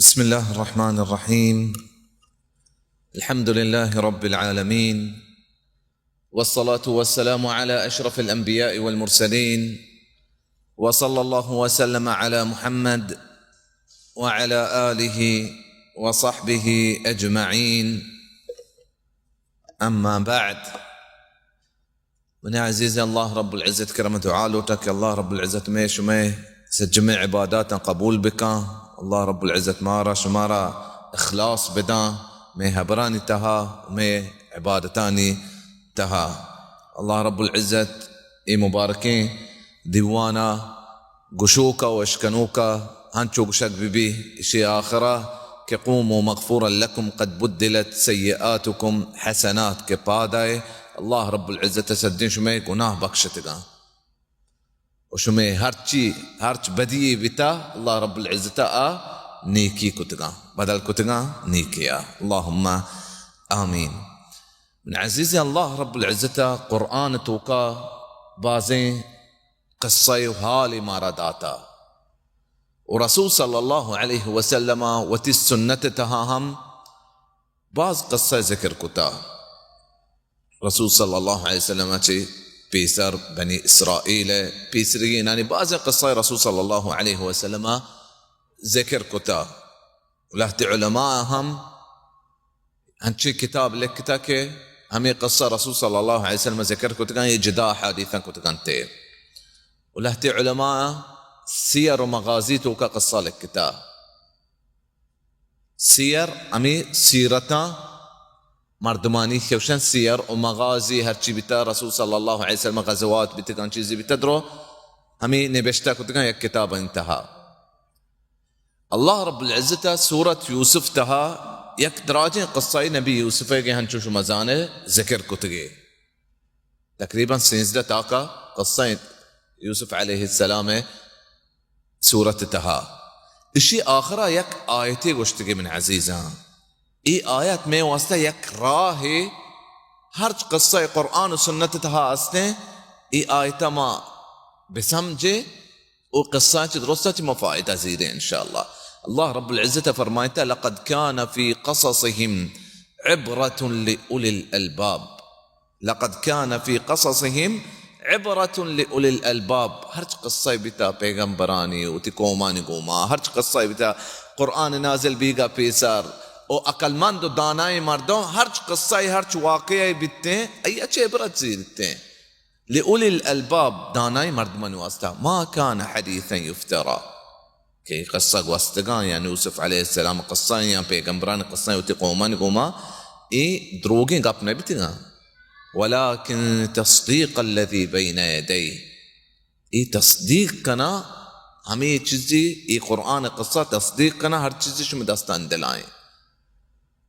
بسم الله الرحمن الرحيم. الحمد لله رب العالمين، والصلاة والسلام على أشرف الأنبياء والمرسلين، وصلى الله وسلم على محمد وعلى آله وصحبه أجمعين. أما بعد، منی عزیزیں، اللہ رب العزت کرم دعا لوٹا کہ اللہ رب العزت مئے شمئے سجمیں عباداتاں قبول بکاں۔ اللہ رب العزت مارا شمارا اخلاص بداں، مئے حبرانی تہا، مئے عبادتانی تہا۔ اللہ رب العزت اے مبارکیں دیوانا گشوکا و اشکنوکا ہنچو گشگ بہ بی، اشی آخرا کہ قوموا مغفورا لکم قد بدلت سیئاتکم حسنات، کہ پادائے اللہ رب العزت سجیں شمئے گناہ بخشتگاں و شمئے ہرچی، ہرچ بدی بیتا، اللہ رب العزت آ نیکی کتگاں، بدل کتگاں نیکیا۔ اللہم آمین۔ من عزیز، اللہ رب العزت قرآن توکا بازیں قصہ و حال مارا داتا۔ و رسول صلی اللہ علیہ وسلم وتی سنت تہا ہم باز قصہ ذکر کتا۔ رسول صلی اللہ علیہ وسلم چہ پیسر بنی اسرائیل پیسرگینانی باز قصہ رسول صلی اللہ علیہ وسلم ذکر کتا۔ لہتے علماء ہم ہنچیں کتاب لکھتا کہ ہمے قصہ رسول صلی اللہ علیہ وسلم ذکر کتگاں، یہ جدا حدیثاں کتگاں تے۔ و لہتے علماء سیر و مغازی توکا قصہ لکھتا۔ سیر ہمے سیرتاں مردمانی شوشن، سیر و مغازی ہرچی بیتا رسول صلی اللہ علیہ وسلم غزوات بیتگاں، چیزی بیتا درو ہمے نبشتہ کتگاں یک کتاب انتہا۔ اللہ رب العزت سورت یوسف تہا یک دراجیں قصہ نبی یوسف ء کہ ہنچو شما زانے ذکر کتگے۔ تقریباً سیزدہ تاکا قصہ یوسف علیہ السلام سورت تہا۔ اشی آخرا یک آیتے گوشتگے من عزیزاں۔ ای آیت میں واسطہ یک راہ، ہرچ قصہ قرآن و سنت تہا استیں، ای آیت ما بسمجھے، او قصہ چہ درستا چہ ما فائدہ زیریں انشاءاللہ۔ اللہ رب العزت فرمائتا، لقد كان في قصصهم عبرة لأولي الألباب۔ لقد كان في قصصهم عبرة لأولي الألباب۔ ہرچ قصہ بیتا پیغمبرانی وتی قومانی گوما، ہرچ قصہ بیتا قرآن نازل بیگا پیسر، او عقلمند و دانائیں مردم ہرچ قصہ، ہرچ واقعہ بیتیں، ای اچ عبرت زیرتیں۔ لأولی الالباب، دانائیں مردمانی واسطہ، ما کان حدیثا یفتری، کہ قصہ گوستگاں، یعنی یوسف علیہ السلام قصہ یا پیغمبران قصہ وتی قومان گوما، اے دروگیں گپ نہ بیتگاں، ولکن تصدیق الذی بین یدیہ، اے تصدیق کنا ہمے چیزی، اے قرآن قصہ تصدیق کنا ہر چیزی شما دستان دلائیں۔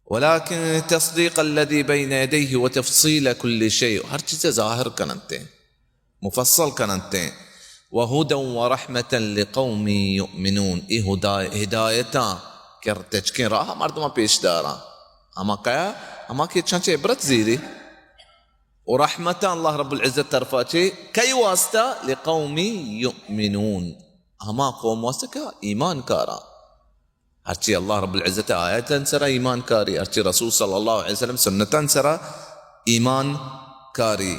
ولكن تصديق الذي بين يديه وتفصيل كل شيء، ہر چیز ظاہر کننتے، مفصل کننتے۔ وهدى ورحمة لقوم يؤمنون، اے ہدا-، ہدایتاں کہ تچکیں راہ مردماں پیش داراں۔ ہما کیا؟ ہما کہ چنچ عبرت زیری۔ و رحمتاں اللہ رب العزت طرفا چے کئی واسطہ؟ لقوم يؤمنون، ہما قوم واسطہ کہ ایمان کاراں۔ ہرچی اللہ رب العزت آیتاں سرا ایمان کاری، ہرچی رسول صلی اللہ علیہ وسلم سنتاں سرا ایمان کاری۔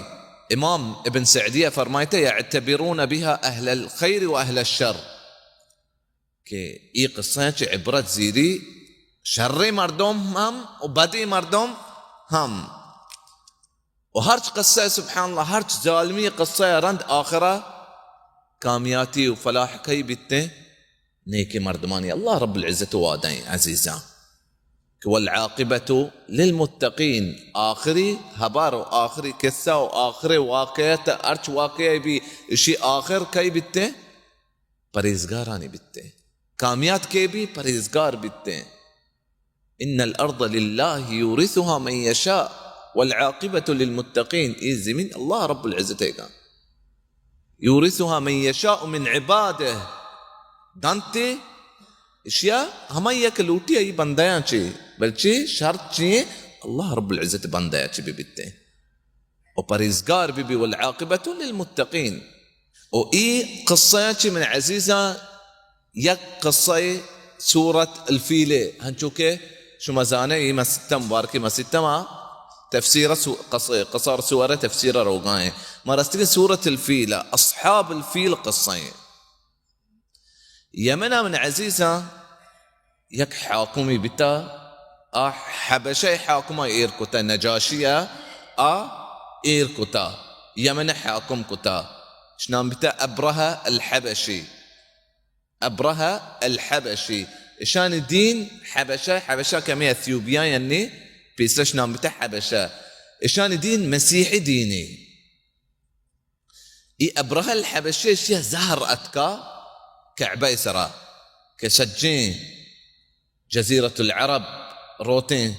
امام ابن سعدیہ فرمائیتے، یعتبرون بها اہل الخیر و اہل الشر، کہ ای قصہ چہ عبرت زیری شریں مردم ہم و بدیں مردم ہم۔ و ہرچ قصہ، سبحان اللہ، ہرچ ظالمی قصہ رند آخرا کامیاتی و فلاح کئی بیتیں؟ نیکیں مردمانی۔ اللہ رب العزت وعدہ ایں عزیزاں کہ والعاقبۃ للمتقین، آخری حبر و آخری قصہ و آخری واقعہ، ہرچ واقعہ بی، اشی آخر کئی بیتیں؟ پرہیزگارانی بیتیں۔ کامیات کے بی؟ پرہیزگار بیتیں۔ ان الارض للہ یورثها من یشاء والعاقبۃ للمتقین، اے زمین اللہ رب العزت ء گا، یورثها من یشاء من عبادہ، دنتے اشیا ہمائی کہ لوٹی آئی بندیاں چے، بلچے شرط چے؟ اللہ رب العزت بندیاں چے ببیتیں۔ و پرہیزگار ببی، والعاقبۃ للمتقین۔ و ای قصہ چی من عزیزاں یک قصہ سورت الفیل ءَ، ہنچو کہ شما زانے، اے مسیت ءَ، مبارکیں مسیت ءَ ما تفسیر سو-، قص-، قصار سور ءِ تفسیر ءَ روگا ایں۔ ما رستگیں سورت الفیل ءَ، اصحاب الفیل قصہ ایں۔ یمن ءَ من عزیزاں، یک حاکمے بیتا، آ حبشہ ءِ حاکم ءَ ایر کتا، نجاشی ءَ آ ایر کتا، یمن ءَ حاکم کتا۔ اش نام بیتا ابرہہ الحبشی۔ ابرہہ الحبشی۔ اشانی دین حبشہ، حبشہ کہ ہمے اثیوبیا یعنی، پیسرش نام بیتا حبشہ۔ اشانی دین مسیحی دینے۔ اے ابرہہ الحبشی، اشیا زہر اتکا کعبہ ءِ سرا کہ سجیں جزیرۃ العرب روتیں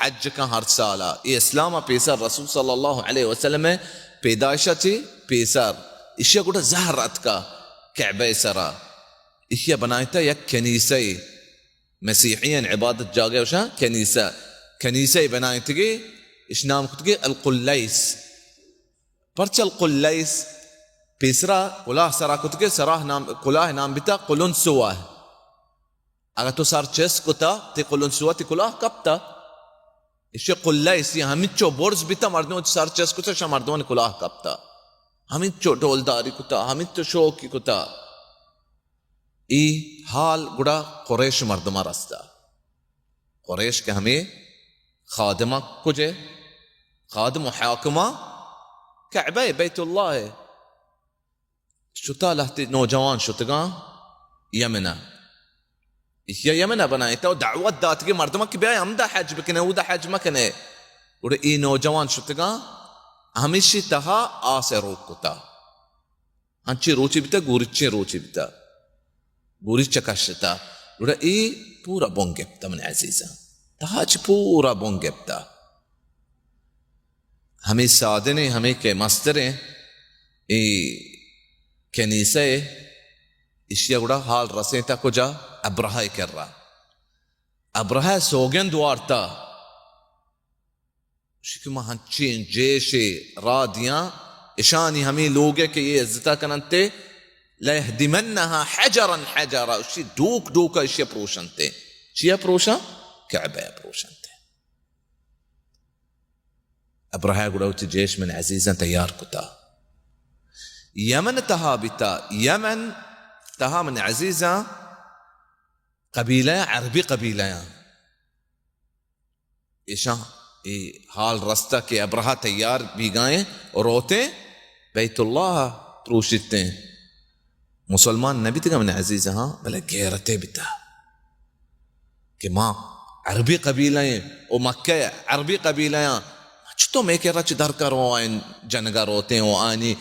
حج کن ہر سالا۔ اے اسلام ءَ پیسر، رسول صلی اللہ علیہ وسلم ءِ پیدائش ءَ چہ پیسر اشیا گڑا زہر اتکا کعبہ ءِ سرا۔ اشیا بنائینتا یک کنیسہ ءَ، مسیحیان عبادت جاگہ ءَ گوشاں کنیسہ، کنیسہ ءَ بنائینتگے، اش نام کتگے القلیس۔ پرچا القلیس؟ پیسرا کلاہ سرا کتگے، سرا نام، کلاہ نام بیتا قلنسوہ۔ اگہ تو سر چست کتا، تئی قلنسوہ تئی کلاہ کپتا۔ اشی قلیس، اشی ہمینچو برز بیتا، مردم سر چست کتا، شا مردمانی کلاہ کپتا۔ ہمینچو ڈولداری کتا، ہمینچو شوکی کتا۔ اے حال گڑا قریش مردماں رستا۔ قریش کہ ہمے خادماں کجے؟ خادم و حاکماں کعبہ ءَ، بیت اللہ ءَ۔ شتا لہتے نوجوان شتگاں یمن ءَ۔ ایشی ءَ یمن ءَ بنائینتا و دعوت داتگے مردماں کہ بیائے ہمدا حج بکنے، اودا حج مکنے۔ گڑا اے نوجوان شتگاں، ہمیشی تہا آس ءَ روک کتا۔ انچیں روچے بیتا، گوریچیں روچے بیتا۔ گوریچ ءَ کشتا۔ گڑا اے پورا بن گپتا، من عزیزاں۔ تہا چہ پورا بن گپتا۔ ہمے سادنیں، ہمے کہ مستریں، اے کنیسہ ءَ، ایشی ءَ گڑا حال رسینتا کجا؟ ابرہہ ءِ کرا۔ ابرہہ ءَ سوگند وارتا۔ اشی کہ ما ہنچیں جیشے را دیاں، اشانی ہمے لوگ ءَ کہ اے عزتا کننتے، لیہدمنہا حجرا حجرا، اشی ڈوک ڈوکا اشی ءَ پروشنتے۔ چیا پروشاں؟ کعبہ ءَ پروشنتے۔ ابرہہ گڑا وتی جیش من عزیزاں تیار کتا۔ یمن تہا بیتا، یمن تہا من عزیزاں قبیلہ، عربی قبیلہ آں۔ ایشاں اے حال رستہ کہ ابرہہ تیار بیگائیں و روتیں بیت اللہ ءَ پروشیتیں۔ مسلمان نہ بیتگاں من عزیزاں، بلے غیرتے بیتا کہ ما عربی قبیلہ ایں و مکہ عربی قبیلہ آں، چتو مئے کرا چہ در کر و آئین جنگا روتیں و آنی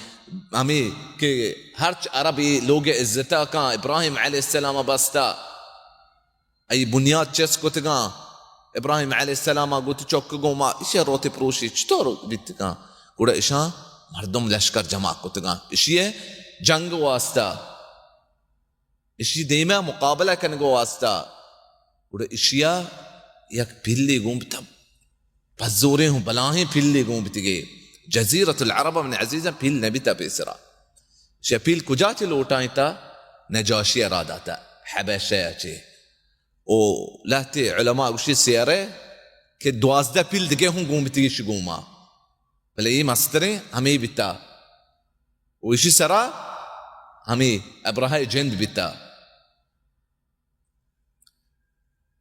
ہمے کہ ہرچ عرب اے لوگ عزتا کاں، ابراہیم علیہ السلام بستا۔ ای بنیاد چست کتگاں، ابراہیم علیہ السلام ءَ گوں وتی چک گوما، ایشی ءَ روت پروشی چطور بیتگاں؟ گڑا ایشاں مردم لشکر جمع کتگاں، ایشی ءِ جنگ واسطہ، ایشی دیما مقابلہ کنگ واسطہ۔ گڑا ایشی ءَ یک پلے گون بیتا، پزوریں ہوں بلاہیں پلے گون بیتگے۔ جزیرۃ العرب من عزیزاں پل نہ بیتا پیسرا۔ ایشی ءَ پل کجا چہ لوٹائینتا؟ نجاشی ءَ را داتا، حبشہ ءَ چہ۔ او لہتے علماء گوشی سیارہ کہ دوازدہ پل دگہ ہوں گون بیتگی ایشی گوما، بلے اے مستریں ہمے بیتا۔ او ایشی سرا ہمے ابرہہ جند بیتا۔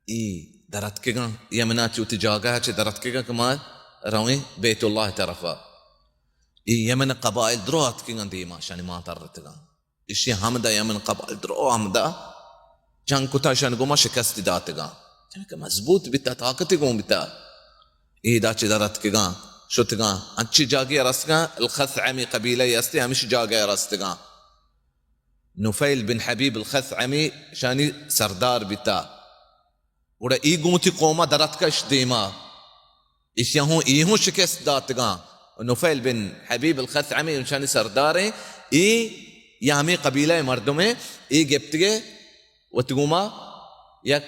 اے دراتکگاں، یمنا چہ وتی جاگہ چہ دراتکگاں کہ ما رویں بیت اللہ طرفا۔ اے یمن قبائل درو آتکگاں دیما، شانی مان ترتگاں۔ ایشی ہمدا یمن قبائل درو ہمدا جنگ کتا، شان گوما شکست داتگاں۔ چونکہ مضبوط بیتا، طاقت گون بیتا۔ ایدا چہ در اتکگاں، شتگاں، انچی جاگے رستگاں، الخثعمی قبیلہ استے، ہمشی جاگہ رستگاں۔ نفیل بن حبیب الخثعمی شانی سردار بیتا۔ گڑا ای گوں وتی قوما در اتکا اش دیما۔ ایشی ہوں، ای ہوں شکست داتگاں۔ نفیل بن حبیب الخثعمی انشانی سرداریں، ای یا ہمیں قبیلہ مردمیں، ای گپتگے وتی گوما یک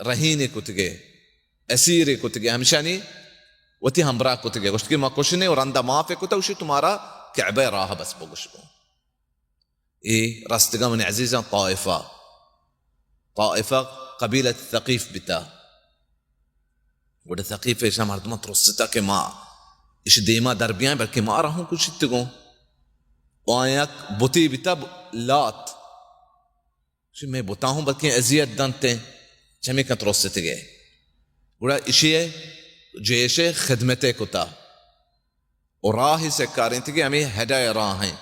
رہینے کتگے، اسیرے کتگے، ہمشانی وتی ہمراہ کتگے۔ گوشت کہ ما کشنے و رندا معاف کتا، گوشی تمہارا کعبہ راہ بس بگوش گوں۔ اے رستگاں منی عزیزاں طائفہ۔ طائفہ قبیلہ ثقیف بیتا۔ گڑا ثقیف ایشاں مردماں ترستا کہ ما ایشی دیما در بیائیں، بلکہ مارا ہوں کشیت گوں۔ و آیاں یک بتے بیتا، لات۔ گوشی، مئے بتاں ہوں بلکیں اذیت دنت، چمیکاں ترستگے۔ گڑا ایشی ء جیش ء خدمت ء کتا۔ و راہ سکارینتگے ہمیں ہدای راہیں۔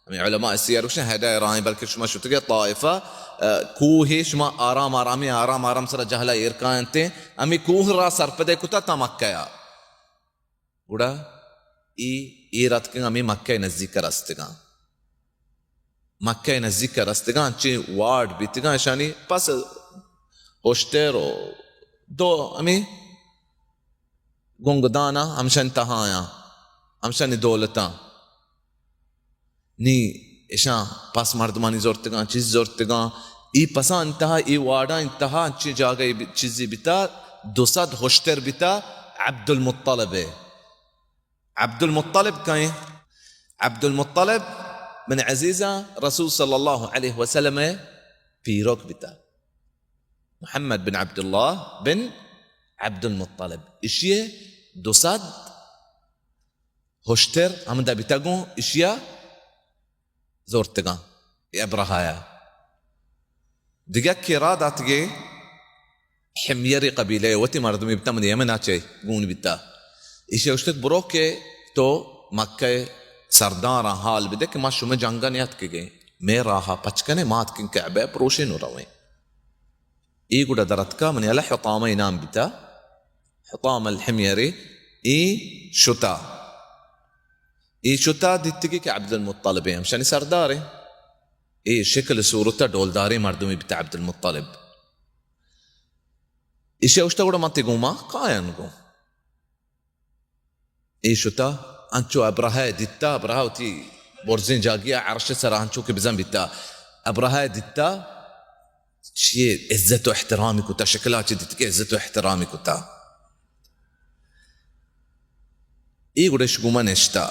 ہمیں علماء سیر گوشن ہدای راہیں، بلکہ شما شتگے طائفہ، ء، کوہے، شما آرام آرامیں، آرام آرام سرا جہلا ایر کاینتیں۔ ہمیں کوہ را سرپدے کتا تا مکہ ء۔ گڑا ای، ای راتکگاں ہمے مکہ ء نزیک ء رستگاں۔ مکہ ء نزیک ء رستگاں، انچیں وارڈ بیتگاں، اشانی پس ہشتر و دو ہمے گنگداناں ہمشانی تہایاں، ہمشانی دولتاں۔ نی اشاں پس مردمانی زرتگاں، چیز زرتگاں۔ ای پسانی تہا، ای وارڈانی تہا انچیں جاگہے بی-، چیزے بیتا، دو سد ہشتر بیتا عبدالمطلب ء۔ عبدالمطلب کئیں؟ عبدالمطلب من عزیزاں رسول صلی اللہ علیہ وسلم ء پیرک بیتا۔ محمد بن عبداللہ بن عبدالمطلب۔ اشی ء دو سد ہشتر ہمدا بیتگوں، اشیا زورتگاں، اے ابرہایا۔ دگہ کہ را داتگے، حمیری قبیلہ وتی مردمی بیتا، من یمنا چے گون بیتا۔ ایشی گوشتگ، برو کہ تو مکہ سرداراں حال بدے کہ ما شمے جنگا نیاتکگیں، مے راہا پچ کنے، ما اتکیں کعبہ پروشیں و رویں۔ ای گڑا درتکا، منی اللہ حطامہ نام بیتا، حطام الحمیری، ای شتا۔ ای شتا دیتگی کہ عبدالمطلب ہیں، ہمشانی سردار ہیں۔ ای شکل صورت ڈولداریں مردمی بیتا عبدالمطلب۔ ایشی اوشتا گڑا من تی گوما کایان گوں۔ ای شتا، انچو ابرہہ دیتا، ابرہہ وتی برزیں جاگیا عرش سرا انچو کہ بزن بیتا۔ ابرہہ دیتا، شی عزت و احترامی کتا، شکلا چی دیت کہ عزت و احترامی کتا۔ ای گڑش گوما نشتا۔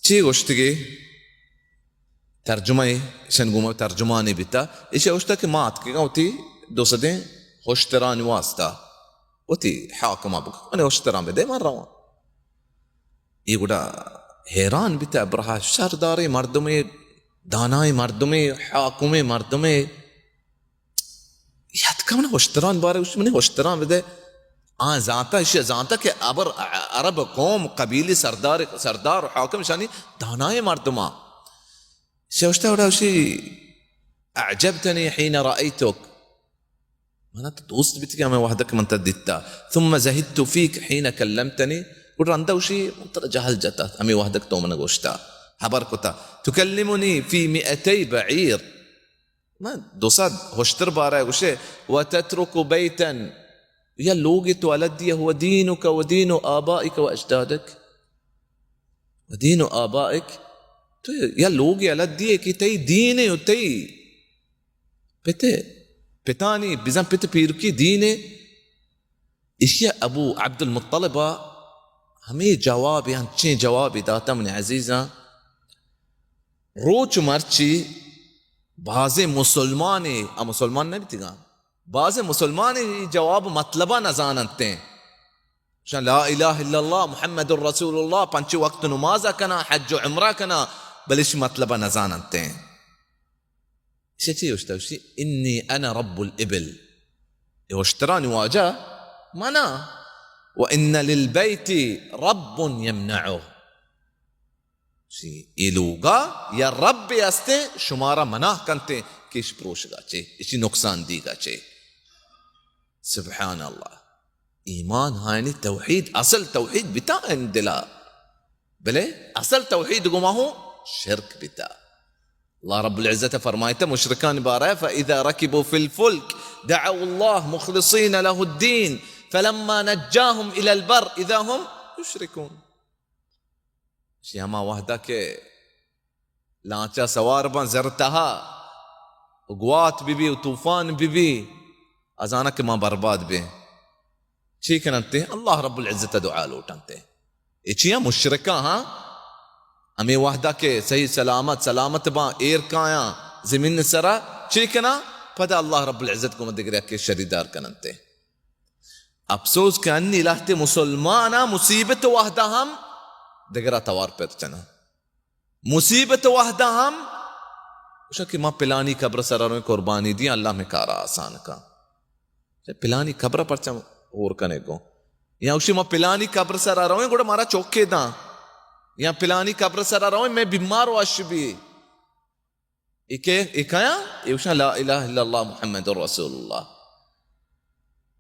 چی گوشتگی؟ ترجمہ ای، اشان گوما ترجمانی بیتا۔ ایشی گوشتا کہ ما اتکگاں وتی دو سدیں ہشترانی واسطہ۔ وتی حاکما بکن، منی ہشتراں بدے، من رواں۔ ای گڑا حیران بیتا، ابرہہ شرداریں مردمے، دانائیں مردمے، حاکمیں مردمے۔ یاتکا من ہشتران بارے گوشت، منی ہشتران بدے۔ آ زانتا، اشی زانتا کہ ابر عرب قوم، قبیلی سردار، سردار و حاکم شانی دانائیں مردماں۔ شوشتا وڑا وشی، اعجبتنی حین رأیتک۔ منا تو دوست بیت کہ ہمیں وحدک من تا دیتا۔ ثم زهدت فیک حین کلمتنی۔ گڑا رندا وشی، من ترا جہل جتا، ہمیں وحدک تو من گوشتا، حبر کتا۔ تکلمنی فی مئتی بعیر۔ من دو سد ہشتر بارہ گوشے، وتترک بیتا، یا لوگی تو الدی، هو دینک و دین آبائک و اجدادک۔ و دین آبائک، تو یا لوگی الدی کہ تئی دینے و تئی پتے، پتانی، بزن پت پیرکی دینے۔ ایشی ابو عبدالمطلب ء ہمے جواب، انچیں جوابے داتا، منی عزیزاں، روچ مرچی بازیں مسلمانے، آ مسلمان نہ بیتگاں، بازیں مسلمانے ای جواب مطلبا نہ زاننتیں۔ شان لا الہ الا اللہ محمد رسول اللہ، پنچ وقت نماز کنا، حج و عمرہ کنا، بلے اشی مطلبا نہ زاننتیں۔ ایشی چی گوشتا؟ گوشتی، انی انا رب الابل۔ اے اشترانی واجہ منا۔ و ان للبیت رب یمنعه۔ گوشتی، اے لوگا یا ربے استیں شمارا منع کنتیں کہ اش پروشگا چے، اشی نقصان دیگا چے۔ سبحان اللہ۔ ایمان ہائنی توحید، اصل توحید بتا ان دلا۔ بلے اصل توحید گما ہوں شرک بتا۔ اللہ رب العزت فرمائتا مشرکان بارہ، فاذا ركبوا في الفلك دعوا الله مخلصين له الدين فلما نجاهم الى البر اذا هم يشركون۔ شی ہما وحدہ کہ لانچا سوار باں زر تہا، و گوات بی بی و طوفان بی بی، ازانا کہ ما برباد بیں۔ چی کننتے؟ اللہ رب العزت دعا لوٹنتے۔ اے چیاں؟ مشرکاں، ہاں؟ ہمے وحدہ کہ صحیح سلامت، سلامت باں، ایر کایاں زمین سرا، چی کناں؟ پدا اللہ رب العزت گوں دگرے کہ شریدار کننتے۔ افسوس کہ انی لہتے مسلماناں مصیبت وہدا ہم دگرا توار پر چناں۔ مصیبت وہدا ہم گوشاں کہ ما پلانی قبر سرا رویں قربانی دیاں، اللہ میں کارا آسان کن۔ پلانی قبر پرچا ہور کنے گوں؟ یا گوشی ما پلانی قبر سرا رویں گڑا مارا چوکے داں، یا پلانی قبر سرا رویں میں بیمار وش بی۔ اے کہ، اے کیا؟ اے گوشاں لا الہ الا اللہ محمد رسول اللہ۔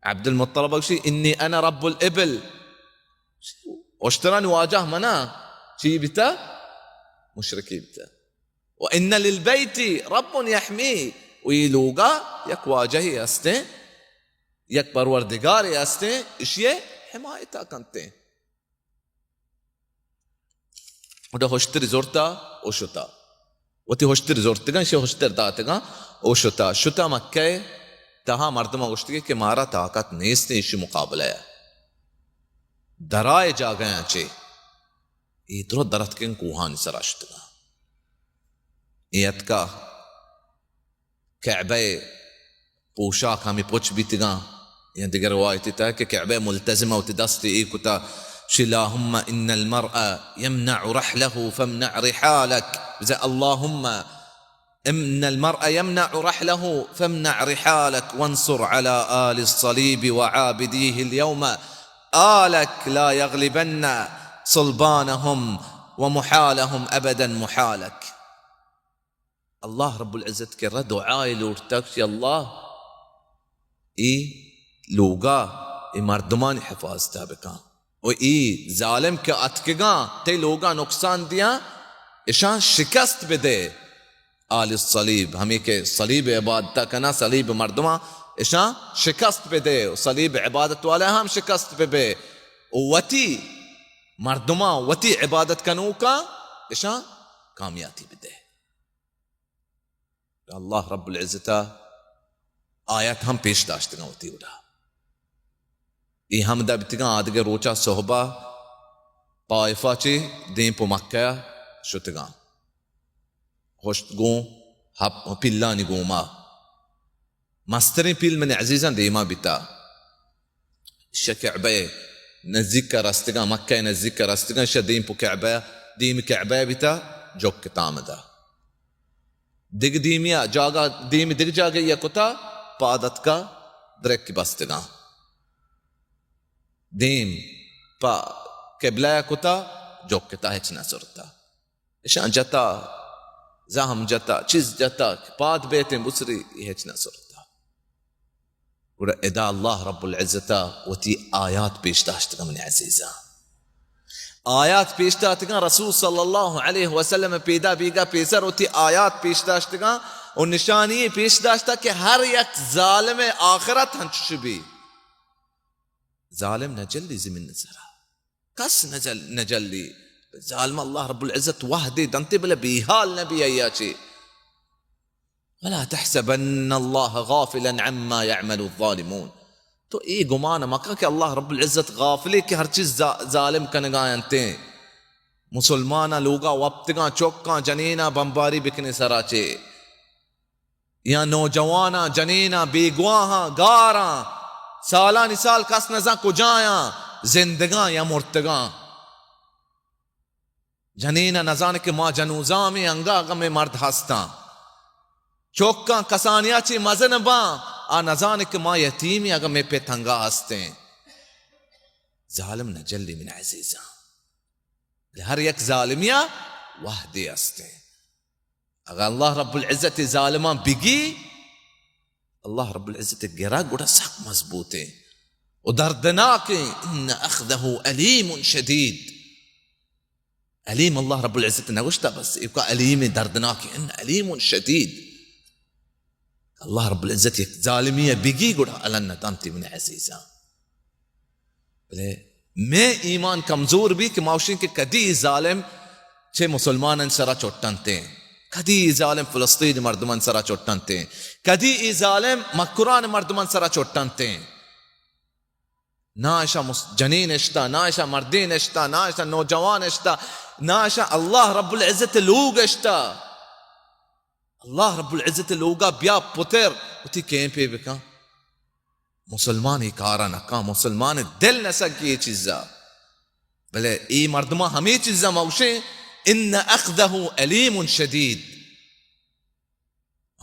عبد المطلب گوشی انی انا رب الابل، اشترانی واجہ منا۔ چی بیتا؟ مشرکی بیتا۔ و ان للبیت رب یحمی، و ای لوگا یک واجہی ہستیں، یک پروردگارے ہستیں، اشی حمایتا کنتیں۔ گڑا ہشتری زرتا و شتا۔ وتی ہشتری زرتگاں، شے ہشتر داتگاں و شتا۔ شتا مکہ تہا مردماں گوشتگی کہ مارا طاقت نیست ایشی مقابلہ ء۔ درائے جاگہاں چے؟ اے درو درتکیں کوہانی سرا شتگاں۔ اے اتکا کعبہ ء پوشاک ہمے پچ بیتگاں۔ یا دگہ روایتے تہا کہ کعبہ ء ملتزم ء وتی دست اے کتا، شی اللہم ان المرء یمنع رحلہ فامنع رحالک۔ بزاں اللہم ان المرء یمنع رحلہ فامنع رحالک وانصر علی آل الصلیب وعابدیہ الیوم آلک لا یغلبن صلبانہم ومحالہم ابدا محالک۔ اللہ رب العزت کرا دعائے لوٹتگ کہ اللہ اے لوگا اے مردمانی حفاظتا بکن و اے ظالم کہ اتکگاں تئی لوگا نقصان دیاں، اشاں شکست بدے۔ آل الصلیب، ہمے کہ صلیب عبادتا کناں، صلیب مردماں، اشاں شکست بدے و صلیب عبادت والا ہم شکست ببے و وتی مردماں، وتی عبادت کنوکاں اشاں کامیابی بدے۔ اللہ رب العزت ء آیت ہم پیش داشتگاں وتی وڑا۔ اے ہمدا بیتگاں، آدگہ روچا صحبا طائفہ چے دیم پہ مکہ ء شتگاں۔ ہشت گوں ہپ-، پیلانی گوما۔ مستریں پیل من عزیزاں دیما بیتا۔ شہ کعبہ نزیک ء رستگاں، مکہ نزیک ء رستگاں، شہ دیم پہ کعبہ، دیم کعبہ بیتا، جک تامدا۔ دگ دیمی ء جاگہ، دیم دگ جاگہ ء کتا، پاد اتکا، درک بستگاں۔ دیم پہ قبلہ ء کتا، جک تا ہچ نہ سرتا۔ اشاں جتا، زہم جتا، چیز جتا کہ پاد بیتیں بسری، اے ہچ نہ سرتا۔ گڑا ادا اللہ رب العزت ء وتی آیات پیش داشتگاں من عزیزاں۔ آیات پیش داتگاں، رسول صلی اللہ علیہ وسلم پیدا بیگا پیسر وتی آیات پیش داشتگاں و نشانی پیش داشتا کہ ہر یک ظالم آخرت ہنچش بی۔ ظالم نہ جلی زمین سرا۔ کس نہ جل-، نہ جلی۔ ظالم اللہ رب العزت وہدے دنتے بلے بے حال نہ بی آیا چے۔ ولا تحسبن اللہ غافلا عما يعمل الظالمون۔ تو اے گمان مکن کہ اللہ رب العزت غافلے کہ ہر چیز ظا-، ظالم کنگا انتیں۔ مسلماناں لوگا وپتگاں، چکاں، جنیناں بمباری بکنے سرا چے۔ یا نوجواناں، جنیناں، بیگواہاں، گاراں، سالانی سال کس نزاں کجایاں، زندگاں یا مرتگاں۔ جنیناں نزان کہ ما جنوزامیں انگا اگاں مئے مرد ہستاں۔ چکاں کسانیا چے مزن باں، آ نزان کہ ما یتیمیں اگاں مئے پت انگا ہستیں۔ ظالم نہ جلی من عزیزاں۔ بلے ہر یک ظالمیا وہدے ہستیں۔ اگاں اللہ رب العزت ظالماں بگی، اللہ رب العزت گرا گڑا سک مضبوطیں و دردناکیں۔ ان اخذه الیم شدید۔ الیم اللہ رب العزت نگوشتا بس، ایوکا الیم دردناکیں، ان الیم شدید۔ اللہ رب العزت یک ظالمی بگی گڑا الن دنتی من عزیزاں۔ بلے مئے ایمان کمزور بی کہ ما گوشیں کہ کدی ظالم چہ مسلمانانی سرا چٹنتیں، کدی ظالم فلسطین مردمان سرا چٹنتیں، کدی ای ظالم مکران مردمان سرا چٹنتیں۔ نا اشا مس-، جنین اشتا، نا اشا مردین اشتا، نا اشا نوجوان اشتا، نا اشا اللہ رب العزت لوگ اشتا۔ اللہ رب العزت لوگا بیا پتر، وتی کیمپے بکن۔ مسلمان ای کارا نکاں، مسلمان دل نسگی ای چیزا۔ بلے ای مردماں ہمے چیزا ما گوشیں، ان اخذہ الیم شدید۔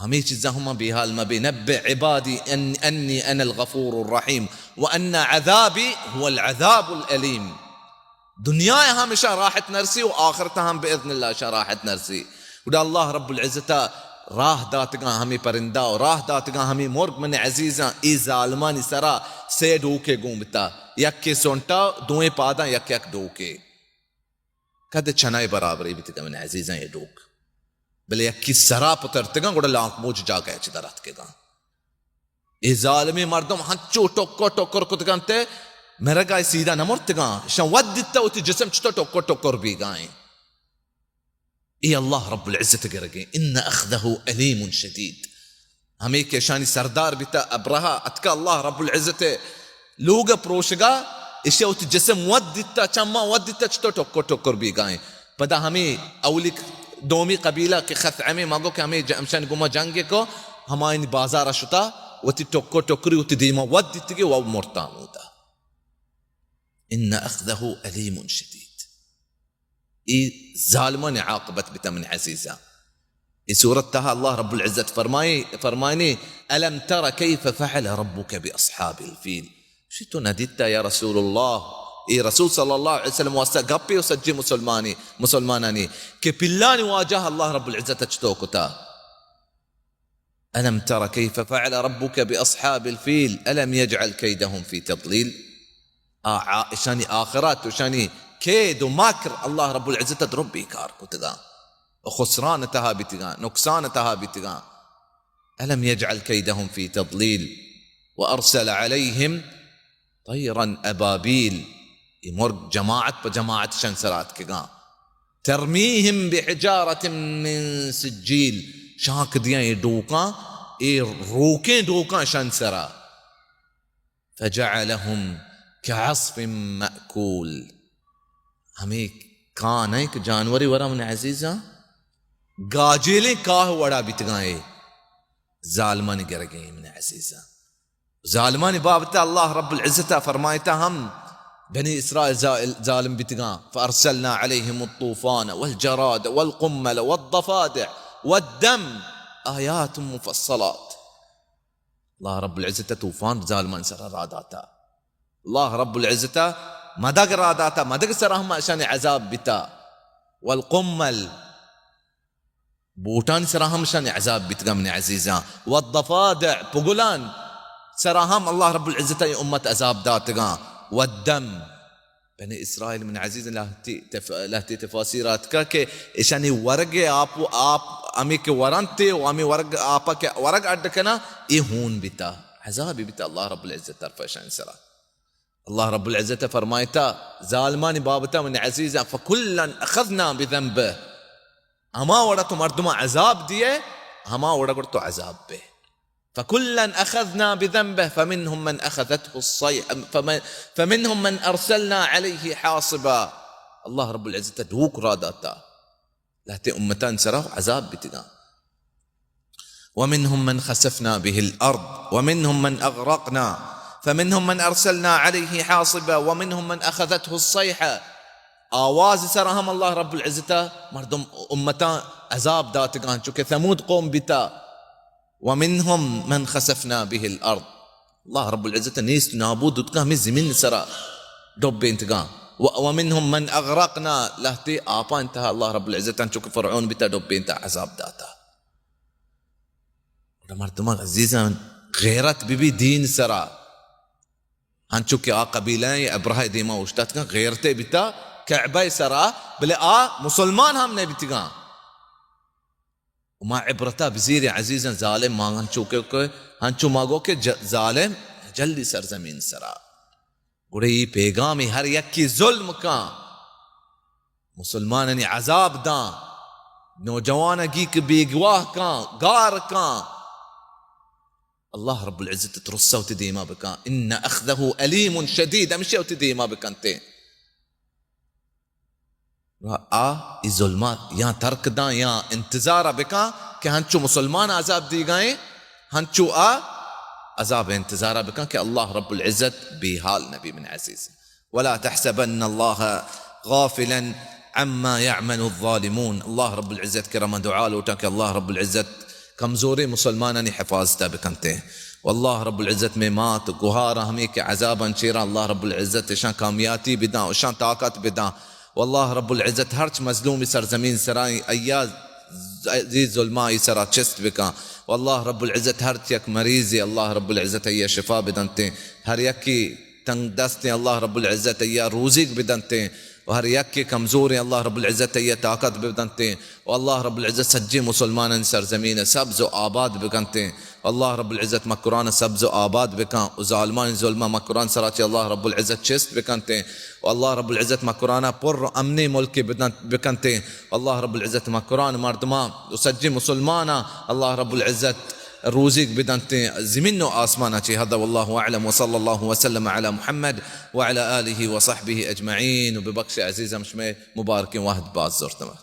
ہمے چیزا ہما بے حال مبے، نبئ عبادی ان، انی انا الغفور الرحیم و ان عذابی هو العذاب الالیم۔ دنیا ء ہم اشاں راحت نرسی و آخرت ء ہم باذن اللہ اشاں راحت نرسی۔ گڑا اللہ رب العزت ء راہ داتگاں ہمے پرندہ و راہ داتگاں ہمے مرگ، من عزیزاں، اے ظالمانی سرا سے ڈوکے گون بتا، یکے سنٹا، دوئیں پاداں یک یک ڈوکے۔ کد چنائے برابرے بیتگاں من عزیزاں اے ڈوک۔ بلے یکی سرا پترتگاں، گڑا لانک موچ جاگہ چہ در اتکگاں۔ اے ظالمیں مردم ہنچو ٹکر ٹکر کتگنت، مرگا سیدھا نہ مرتگاں، اشاں وت دیتا وتی جسم چطور ٹکر ٹکر بیگائیں۔ اے اللہ رب العزت گرگیں، ان اخذہ الیم شدید۔ ہمے کہ اشانی سردار بیتا ابرہہ، اتکا اللہ رب العزت لوگ پروشگا، اشیا وتی جسم وت دیتا، چماں وت دیتا، چطور ٹکر ٹکر بیگائیں۔ پدا ہمے اولی دومی قبیلہ کہ خثعمے، ما گو کہ ہمے ج-، ہمشانی گوما جنگے کو، ہمایانی بازارا شتا، وتی ٹکر ٹکری وتی دیما وت دیتگی و مرتا ہمودا۔ ان اخذہ الیم شدید۔ اے ظالمانی عاقبت بیتا من عزیزاں۔ اے سورت تہا اللہ رب العزت فرمائے، فرمائنی، الم تر کیف فعل ربک باصحاب الفیل۔ شی تو ندیتا یا رسول اللہ، اے رسول صلی اللہ علیہ وسلم واسطہ گپے و سجی مسلمانی، مسلمانانی کہ پلانی واجہ اللہ رب العزت چطور کتا۔ الم تر کیف فعل ربک باصحاب الفیل الم یجعل کیدهم فی تضلیل۔ آ، آ، اشانی آخرت، اشانی کید و مکر اللہ رب العزت درو بیکار کتگاں و خسران تہا بیتگاں، نقصان تہا بیتگاں۔ الم یجعل کیدهم فی تضلیل و ارسل علیهم طیرا ابابیل۔ اے مرگ جماعت پہ جماعت شان سرا اتکگاں۔ ترمیهم بحجارة من سجیل، شانک دیاں اے ڈوکاں، اے روکیں ڈوکاں شان سرا۔ فجعلهم كعصف مأكول۔ ہمے کانیں کہ جانوری ورا من عزیزاں، گاجیلیں کاہ وڑا بیتگاں اے۔ ظالمانی گرگیں من عزیزاں۔ ظالمانی بابت اللہ رب العزت فرمائتا ہم بنی اسرائیل زا-، ظالم بیتگاں۔ فارسلنا عليهم الطوفان والجراد والقمل والضفادع والدم آيات مفصلات۔ اللہ رب العزت طوفان ظالمان سرا را داتا۔ اللہ رب العزت مدگ را داتا، مدگ سرا ہم اشان عذاب بیتا۔ والقمل، بوٹانی سرا ہم اشان عذاب بیتگا من عزیزاں۔ والضفادع، پگلان سرا ہم اللہ رب العزت اے امت عذاب داتگاں۔ والدم، بنی اسرائیل من عزیز لہتی تف-، لہتی تفاسیر آتکا کہ اشانی ورگ آپ و آپ ہمیں کہ ورنتے و ہمیں ورگ آپا کہ ورگ اڈ کنا، اے ہون بیتا، عذابی بیتا اللہ رب العزت طرف اشانی سرا۔ اللہ رب العزت فرمائتا ظالمانی بابتا من عزیزا، فکلا اخذنا بذنبه، ہما وڑا تو مردما عذاب دیئے، ہما وڑا گڑا تو عذاب بے۔ فكلا أخذنا بذنبه فمنهم من أخذته الصيحة فمن، فمنهم من أرسلنا عليه حاصبا۔ اللہ رب العزت ڈوک را داتا، لہتے امتان سرا عذاب بیتگاں۔ ومنهم من خسفنا به الأرض ومنهم من أغرقنا فمنهم من أرسلنا عليه حاصبا ومنهم من أخذته الصيحة۔ آواز سرا ہم اللہ رب العزت مردم امتان عذاب داتگاں، چونکہ ثمود قوم بیتا۔ ومنهم من خسفنا به الأرض، اللہ رب العزت نیست نابود اتکا ہمیں زمین سرا ڈبینتگاں۔ و-، ومنهم من أغرقنا، لہتے آپان تہا اللہ رب العزت انچو کہ فرعون بیتا ڈبینتا عذاب داتا۔ گڑا مردمان عزیزان، غیرت بی بی دین سرا، ہنچو کہ آ قبیلہ ابرہہ دیما اوشتاتگاں، غیرتے بیتا کعبہ سرا، بلے آ مسلمان ہم نہ بیتگاں۔ و ما عبرتا بزیریں عزیزاں، ظالم ما انچو کہ، کہ انچو ما گو کہ ج-، ظالم جلی سرزمین سرا۔ گڑا ای پیغامی ہر یکی ظلم کن، مسلمانانی عذاب دان، نوجوان گیک بیگواہ کن، گار کن۔ اللہ رب العزت ترسا وتی دیما بکن، ان اخذه الیم شدید، ہمیشہ وتی دیما بکنتے۔ آ ای ظلما یا ترک داں یا انتظار بکاں کہ ہنچو مسلمان عذاب دیگائیں، ہنچو آ عذاب انتظار بکاں کہ اللہ رب العزت بے حال نبی من عزیز۔ ولا تحسبن اللہ غافلا عما يعمل الظالمون۔ اللہ رب العزت کرا من دعا لوٹاں کہ اللہ رب العزت کمزوریں مسلمانانی حفاظت بکنتے۔ واللہ رب العزت مئے مات گوہار ہمیں کہ عذاباں چیرا اللہ رب العزت اشاں کامیاتی بداں، اشاں طاقت بداں۔ واللہ رب العزت ہرچ مظلومی سرزمین سرائیں ایا ز-، زی ظلمائی سرا چست بکاں۔ واللہ رب العزت ہرچ یک مریضے اللہ رب العزت ایا شفا بدنتے۔ ہر یکی تنگ دستیں اللہ رب العزت ایا روزیگ بدنتیں و ہر یکے کمزوریں اللہ رب العزت ایا طاقت بدنتیں و اللہ رب العزت سجیں مسلمانانی سرزمین سبز و آباد بکنتیں و اللہ رب العزت مکران سبز و آباد بکن و ظالمانی ظلم مکران سرا چہ اللہ رب العزت چست بکنتیں و اللہ رب العزت مکرانا پر امنیں ملکے بدنت، بکنتیں و اللہ رب العزت مکران مردمان و سجیں مسلماناں اللہ رب العزت روزیگ بدنتیں زمین و آسمانا چہ۔ ہذا واللہ اعلم وصلی اللہ وسلم علی محمد وعلی آلہ وصحبہ اجمعین۔ و ببخش عزیزم شمئے مبارکیں وہد باز زرتمہ۔